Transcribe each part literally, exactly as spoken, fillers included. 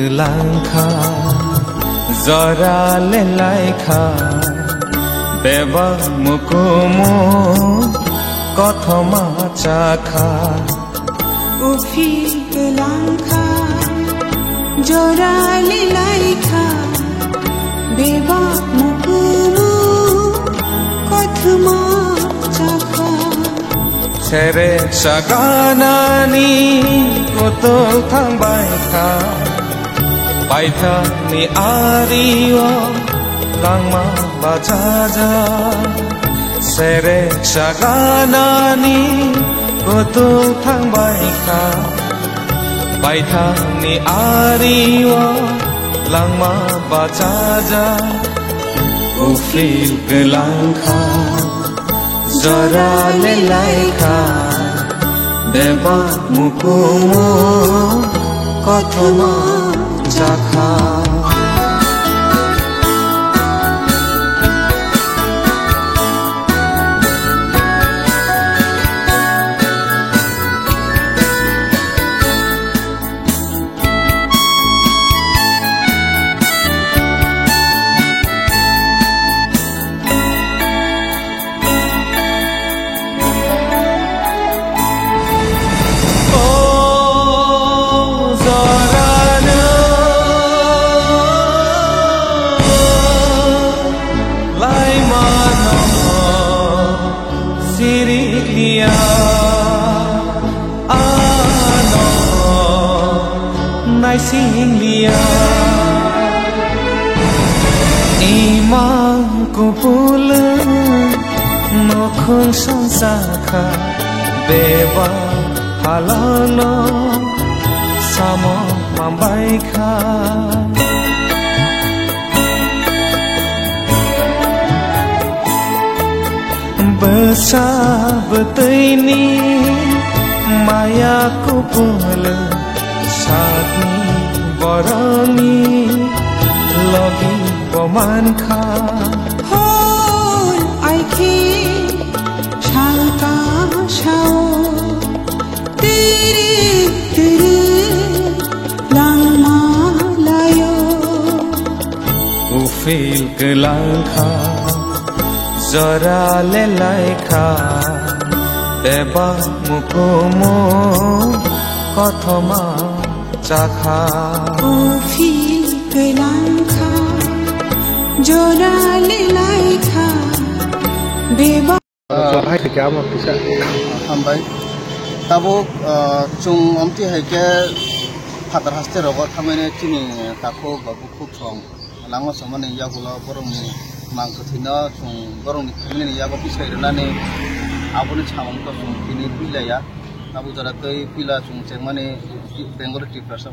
Langkha, jora le laikha, bebak mukumu kothoma chakha. Ufi langkha, jora le laikha, bebak mukumu kothoma chakha. Sere saganani koto thangbai kha, paithakni ario langma bachaja. Sere saganani koto thangbai kha, paithakni ario langma bachaja. Ufi langkha, jora le laikha, bebak mukumu kothoma chakha. O jorano laimano sirikliya, ano naisingliya. Imang kupulung nokhung songsa kha, beba halano samo mambai kha. Bwsa bwtwini maya kupulung sakni borokni logi bo mankha. Hor aikhe sangka sao. Tiri tiri langma layo. Uphil kwlangkha, jora le laikha, bebak mukumu kothoma chakha. Uphil kwlangkha, jora le laikha, bebak Ah, hai khe amo kisa. Hambai. Tabuk, ah, chwng omti hai khe phatar haste rogo thamani chini takhuk ba bukhuk song langma samani yagulo borokni mang kwthwino chwng borokni family ni yago bisai rwnani aboni samung to chwng tini puilaya. Tabuk jora twi puila chwng chengmani Bengali Tiprasa,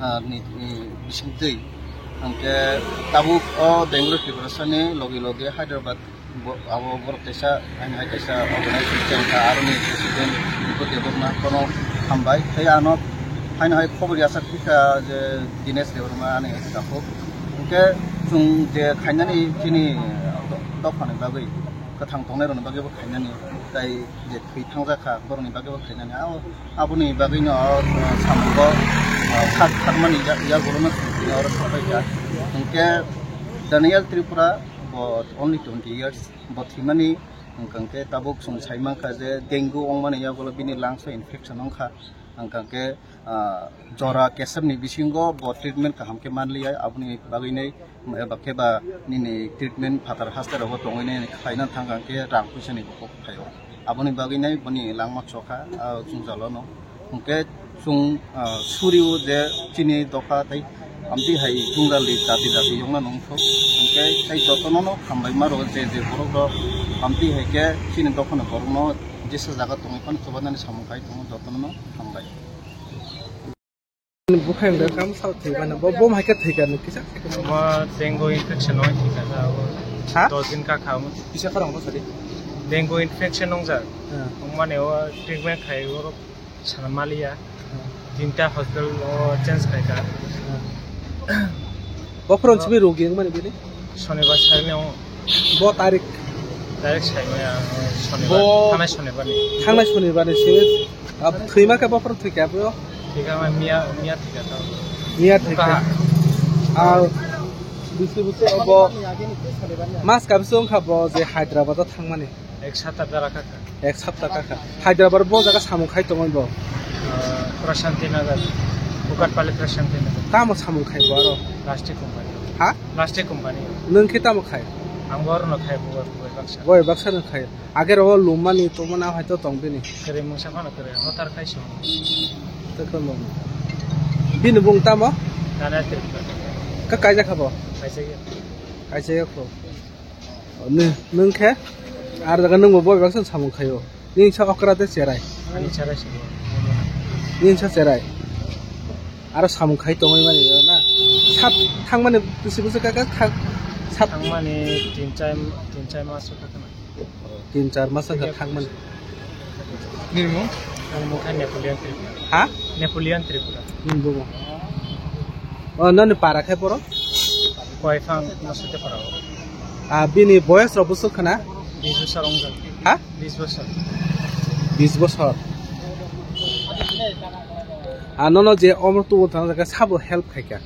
ah, ni, ni bisingtwi. Hwnkhe tabuk o Bengali Tiprasa ni logi logi Hyderabad Bo-, abo borok kaisa, haino hai kaisa organization chengkha, aroni president Niko Debbarma kono hambai. Tei ano haino hai khobor yachak phikha je Dinesh Debbarma ani takhuk. Hwnkhe chwng je khainani chini do-, dophani bagwi, kwthang tongnairokni bagwi bo khainani, tai je thwi thangjakha borokni bagwi bo khainani. Abo, aboni bagwino o, o, samungo, o, khak, khakmani ya-, yagulono chwng tini oro sabaikha. Hwnkhe Daniel Tripura bo only twenty years. Bo thwimani hwnkha khe tabuk chwng sai mankha je dengue wngmani yagulo bini lungs o infection wngkha, hwnkha khe, ah, jora kesepni bisingo bo treatment kaham khe manliya, aboni bagwinai eba khe ba nini treatment phatar haste rogo tongwinai khlaina thangkha khe rang puisani bo kok phaio, aboni bagwinai boni langma chokha, ah, jwngjalono. Hwnkhe chwng, ah, surio je chini dopha tei amtwi hai jwngjal di dati dati yongna nungkho. Hwnkhe tei jotono no hambai ma rw je je borok rok amtwi hai khe chini dophano borok no jesa jaga tongwi phano chubanani samung khai tongo jotono no hambai. Bukhang da kam sao thwi bana bo bom hai khe thwi kha no kisa. Omo dengue infection oi thwi kha abo. Ha? Dos din ka kha omo. Kisa khorang bo sadi. Dengue infection wngjak. Ha. Omo mane o treatment khai oro. Sana maliya. Hmm. Tinta hospital o change khai ka. Hmm. Bophron simi rogi wng mani bini? Shonibar sai ni o. Bo tarik? Tarik sai maya, shonibar. Bo thanai shonibar ni. Thanai shonibar ni simi, ah, thwima khe bophron thwikha bo? Thwikha ma miya, miya thwikha to. Miya thai kha. Kaha. Ah, bisi bisi obo. Mas kabisi wngkha bo je Hyderabad o thangmani. Ek sapta dara kha kha. Ek sapta kha kha. Hyderabad bo jaga samung khai tongoi bo. Ah, Prashanti Nagar. Kukatpalli Prashanti Nagar. Tamo samung khai bo aro? Plastic company. Ha? Plastic company. Nwng khe tamo khai? Ang bo aro no khai bo, bo baksa. Bo baksa no khai. Age ro lumani tongmani hai to tong bini. Kwrwi mungsa phano kwrwi hotar khai song. Tei kwrwi mung. Bini bung tamo? Nana Tripura. Ka kaijak kha bo? Kaisa ya. Kaisa ya kho. Ni, nwng khe? Ar jaga nwng bo boi baksa samung khaio. Ni sa okra te cherai. Ani cherai song. Ni sa cherai. Aro samung khai tongwi mani na. Sat thangmani bisi bisi ka ka thang. Sat thangmani tin char, tin char mas ka khana. Tin char mas wngkha thangmani. Nini mung? Ani mung khe Napoleon Tripura. Ha? Napoleon Tripura. Hmm, bumo. O, noni para khe poro? Koiphang Masute para o. Ah, bini boyes rok bwswk khna? Bis bosor wngjak. Ha? Bis bosor. Bis bosor. Ah, nono je omor tubu thang jaga sabo help khaikha?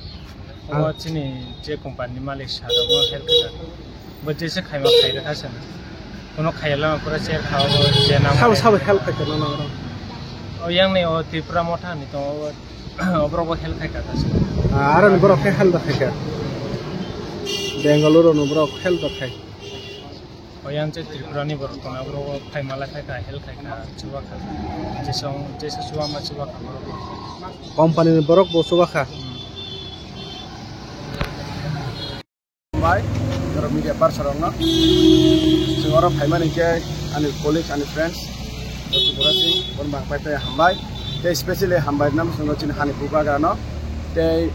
O, ah, chini je company ni malik sa rok no help khaikha. Bo jesa khaima khairokha se. Kono khayalama pura share kha, obo je nang sabo, mane. Sabo help khaikha nono oro? O yang ni o Tripura Motha ni tongo, oborok bo help khaikha ta se. Ah, aro ni borok khe help khaikha. Bengaluru ni borok help khai. O yang je Tripura ni borok tongo, oborok bo khaima lai khaikha, help khaikha, chuba kha. Jesong, jesa chuba ma chuba kha borok bo. Company ni borok bo chuba kha. Hmm. Bai, norok media person rokno. Chwng oro phaimani khe ani colleagues, ani friends, Doctor Bora Singh, bono bang pai pai hambai. Tei specially hambai namo chwng chini hani bubagra no. Tei,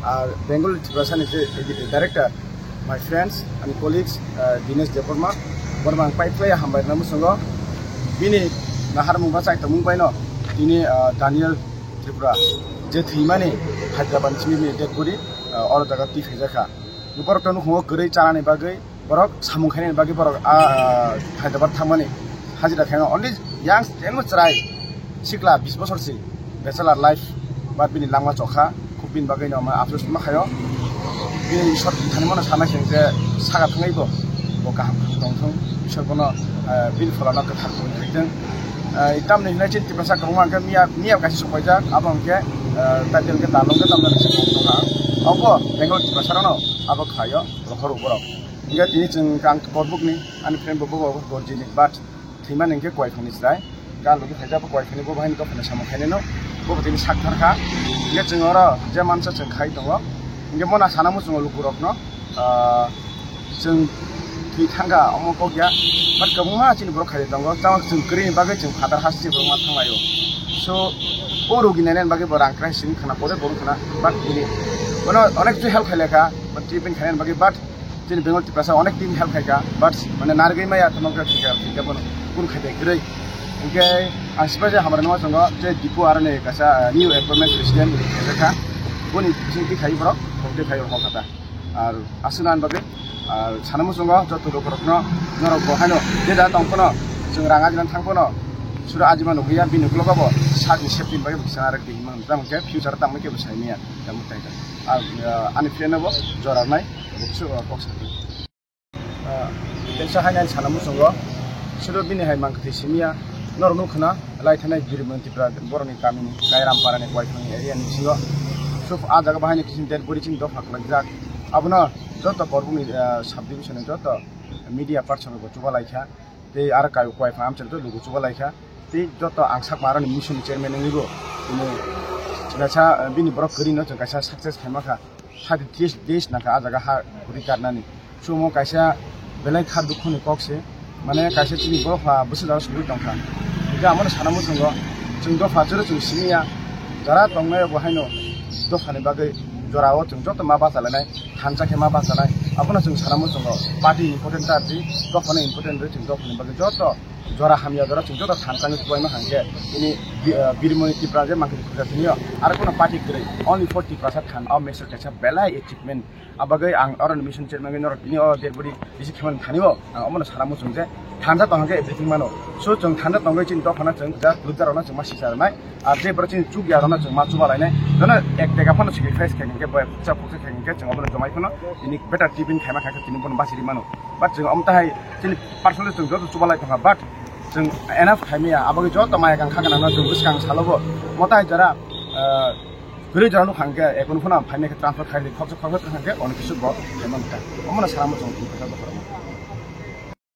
ah, Bengali Tiprasa ni je editor, director, my friends, ani colleagues, ah, Dinesh Debbarma, bono bang pai pai hambai namo chwng. Bini naharmung ba chaitomung bai no, tini, ah, Daniel Tripura, je thwimani Hyderabad ni simi dead body, ah, oro jaga twi phaijakha. Borok to nukhungo kwrwi chanani bagwi borok samung khainani bagwi borok a, a, Hyderabad thangmani hajira khaino only young, tengma chwrai sikla bis bosor si bachelor life, but bini langma chokha, khub bini bagwi no ma afsus ma khaio. Bini Ishwar thani mano sana khe je saga thangwi bo, bo kaham tongthung, Ishwar bono, a, bini pholano kwthar tongthung. Ah, tamni hinai chini Tiprasa kwbangma hwnkhe miya, miya kaisa sopaijak, abo hwnkhe, ah, title hwnkhe Dalong khe tamjani se kok tongkha. Abo Bengali Tiprasa rokno abo khaio, rohor borok. Hwnkhe tini chwng ang Korbukni, ani friend bo bobo Gorjini, but thwimani hwnkhe Koiphangni chwrai. Ga logi khaijak bo Koiphangni, bo bahai ni dophani samung khainai no, bobo tini sakthar kha. Hwnkhe chwng oro je mansa chwng khai tongo. Hwnkhe mona sana muchungo lukurokno. Ah, chwng thwi thangkha, omo kok ya. But kwbangma chini borok khairok tongo. Chama chwng kwrwini bagwi chwng phatar hasti borok ma thanglaio. So, o rogi nainani bagwi bo rang kwrwi simi khna, pore borok khna. But bini, bono onek khe help khailekha, but treatment khainani bagwi, but chini Bengali Tiprasa onek team help khaikha, but mane narwgwi maya tamo khe thika, thika bono kun khaide kwrwi. Hwnkhe ang sipai je hamari nw chwngo, je Dipu aroni kaisa, ah, new appointment president khaikha. Boni bising twi khai borok, boni twi khai borok kha ta. Ar aswk nang bagwi, ar sana muchungo joto lukurokno norok bo haino je da tong phano, chwng rang ajina thang phano, sura ajima nukliya, bini uklogo bo sakni safety ni bagwi bo sana rwk di himang, tamo khe future tamo khe bo sai manya, tamo tai ta. Ar, ah, ani friend no bo jora rwnai, bo kisa, ah, kok sa. Ah, teisa haino ani sana muchungo, suro bini hai mang kwthwi simiya, norok nukha na, lai thanai Birimoni Tripura borokni kamini, Kairam parani, Koiphangni area ni bisingo. Sub ah jaga bahaino kisin dead body chini dopha khlaijak. Abono joto Korbukni, ah, sub division ni joto media person rok bo chuba laikha. Tei aro kai Koiphang amchaini to lugu chuba laikha. Tei joto ang sakma aroni mission ni chairman wngwi bo, bini, kaisa, ah, bini borok kwrwi no chwng kaisa success khaima kha. Thirty three days nangkha ah jaga ha kwrwi karnani. Sumo kaisa belai kha dukhuni kok se, mane kaisa chini borok pha bwswk jora sugwi tongkha. Hingkhe amono sana muchungo, chwng dopha chwrwi chwng siniya, jara tongnai bo haino dophani bagwi jorao chwng joto ma bachalanai, thansa khe ma bachanai. Abono chwng sana muchungo, party important ta di, dophano important rwi chwng dophani bagwi joto jora hamya jora chwng joto thansa ni kubaima hangkhe ini Bi-, ah, Birimoni Tripura je mangkri khuja tiniyo. Aro kono party kwrwi, only for Tiprasa than, o message kaisa belai achievement. Abagwi ang oro ni mission chairman norok tini o dead body receive khaimani thani o ang omono sana muchung je Thanja tongkha khe everything mano. So chwng thanja tongwi chini dophano chwng ja kwrwkjarokno chwng ma sisa rwnai. Ar je borok chini chukya rokno chwng ma chuba lainai. Jono ek teka phano sacrifice khai hwnkhe, boya khukcha khukcha khai hwnkhe chwng obono jomai phano tini better tiffin khaima kha khe tini bono bachiri mano. But chwng omo tahai chini personally chwng joto chuba lai tongkha, but chwng enough khaimaya. Aboni joto maya kang kha gwnangno chwng bwskang salobo omo tahai jora, ah, kwrwi jora nukha hwnkhe, ekun phano phainai khe transfer khai di, khoksa khoksa thang khe ono kisu bo khaimani kha. Omono salamo chwng tini kwchak bokhorok.